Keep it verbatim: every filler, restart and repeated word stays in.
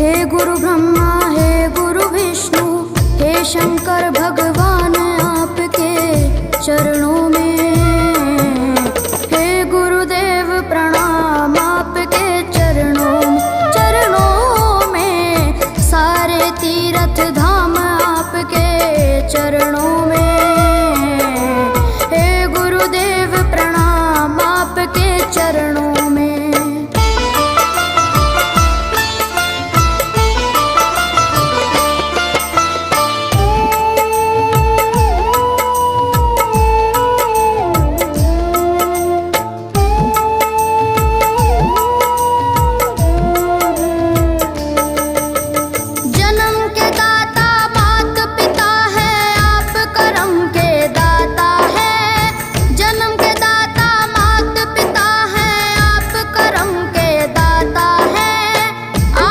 हे गुरु ब्रह्मा, हे गुरु विष्णु, हे शंकर भगवान, आपके चरणों में